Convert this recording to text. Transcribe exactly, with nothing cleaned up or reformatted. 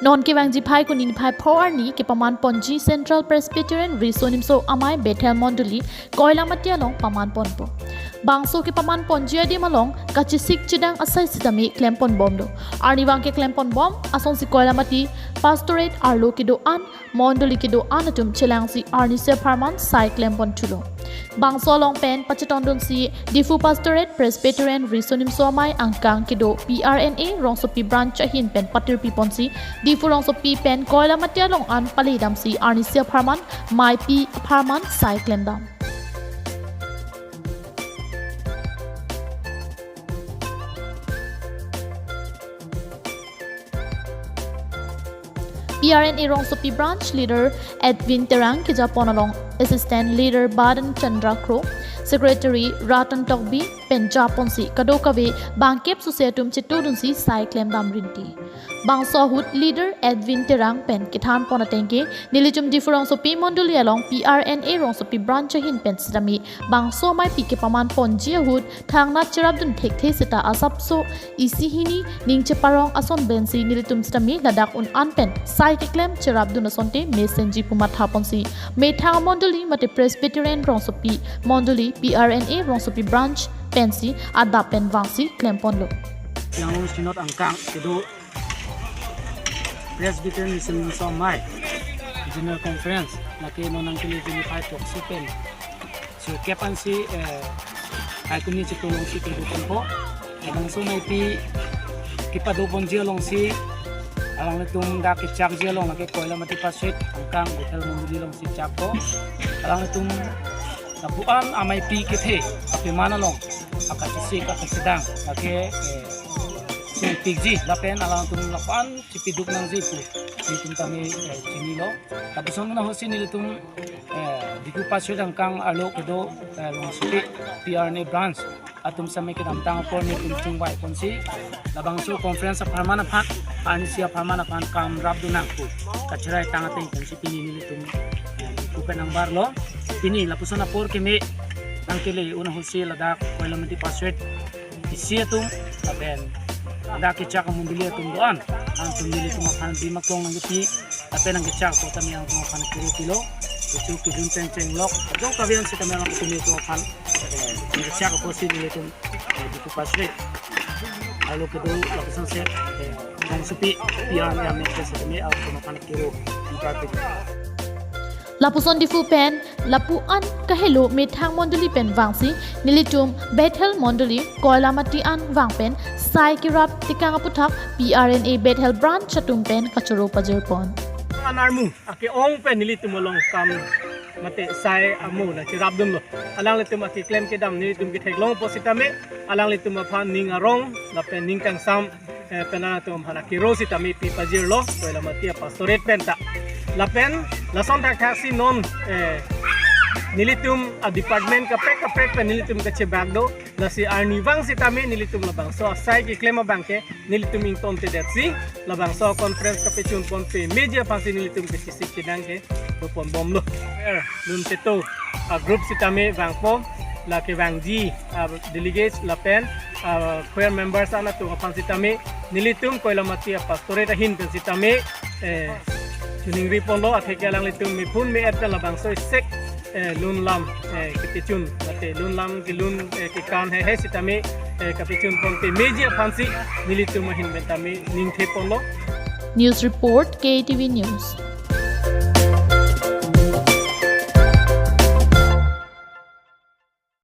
Non kevangji Phaikuni niphai pho arni kepaman ponji Central Presbyterian Riso Nimso Amei Bethel Mondoli Koilamati along paman ponpo. Bangso kepaman ponji adim along kachesik chedang asai sitame klem ponbom do. Arnivang keklem ponbom asonsi Koilamati Pastorate arlo kedo-an, Mondoli kedo-an atum chelangsi arnisi apharman sai klem ponthulo. Bangso along pen pachetongdunsi Diphu Pastorate Presbyterian Riso Nimso Amei angkang kedo P R N A Rongsopi Branch ahin pen patirpi ponsi Diphu Rongsopi pen Koilamati along an pale damsi arnisi apharman maipi apharman sai klemdam. P R N A Rongsopi Branch Leader Edwin Terang kejapon along Assistant Leader Badan Chandra Kro, Secretary Ratan Tokbi pen japonsi kadokave bangkep suse atum chetudunsi sai klemdam rinti. Bangso ahut Leader Edwin Terang pen kethan pon atengke nelitum Diphu Rongsopi Mondoli along P R N A Rongsopi Branch ahin pen sitame bangso maipi kepaman ponji ahut thangnat cherapdun thekthe seta asapso isi hini ning cheparong ason pensi nelitum sitame ladak un-an pen sai keklem cherapdun asonte mesenji pu matha ponsi methang mondoli mate Presbyterian Rongsopi Mondoli P R N A Rongsopi Branch pensi adap pen vangsi klem ponlo. Yangon Synod angkang kedo Presbyterian Riso Nimso Amei General Conference lake non nangkele juni phai toksi pen so kepansi, eh, Phaikuni chetong alongsi kedo ponpo. Bangso maipi kepado ponji alongsi alanglitum dak kechakji along lake Koilamati Pastorate angkang Bethel Mondoli alongsi chakpo. Alanglitum lapu-an amaipi kethe apeman along akachesik akachedang lake, eh, singpikji lapen alanglitum lapu-an chepiduk nangji pu nelitum tame, eh, chinilo. Lapuson ahutsi nelitum, eh, Diphu Pastorate angkang arlo kedo, eh, Rongsopi P R N A Branch atum sitame kedamtang apor nelitum chingvai ponsi labangso conference apharman aphan, arnisi apharman aphan kam rapdun nang pu kacherai tang ateng ponsi pini nelitum, eh, Diphu pen nangbarlo. Pini lapuson apor keme nangkele un ahutsi ladak Koilamati Pastorate isi atum lapen ladak kechak amondoli atum do-an, alanglitum nelitum aphan bima klong nangkepi lapen nangkechak apot tame alanglitum aphan kuru pilo. Kecho kejun pen chenglok kadokave an sitame alanglitum nelitum aphan, eh, nangkechak apotsi nelitum, eh, Diphu Pastorate arlo kedo lapuson se, eh, Rongsopi P R N A Amei Pastorate sitame alanglitum aphan kuru nangkepi. Lapuson Diphu pen lapu-an kahelo methang mondoli pen vangsi nelitum Bethel Mondoli Koilamati an vang pen sai kerap tekang aputhak P R N A Bethel Branch atum pen kachoro pajir pon. Anarmu ake-ong pen nelitum along kam mate sai amo nangcherapdunlo. Alanglitum akeklem kedam nelitum ketheklong apot sitame alanglitum aphan ning arong lapen ning kangsam, eh, pen alanglitum aphan akero sitame pi pajirlo Koilamati Pastorate pen ta. Lapen lason thakthaksi non, eh, nelitum a-department kaprek kaprek pen nelitum kachebak do. Lasi arnivang sitame nelitum labangso asai keklem abangke nelitum ingtontedetsi labangso conference kapechun ponpe meji aphansi nelitum kachesik chedang kedo ponbomlo. Eh, lun cheto a-group sitame vangpo, lake vangji a-delegates lapen a-choir members an atum aphan sitame nelitum Koilamati a-pastorate ahin pen sitame, eh, choningri ponlo, atheke alanglitum mephun me-et pen labangso isek, eh, lun lam, eh, kepechun mate lun lam kelun, eh, kekan heihei sitame, eh, kapechun ponpe meji aphansi nelitum ahin pen tame ningthe ponlo. News report, K T V News.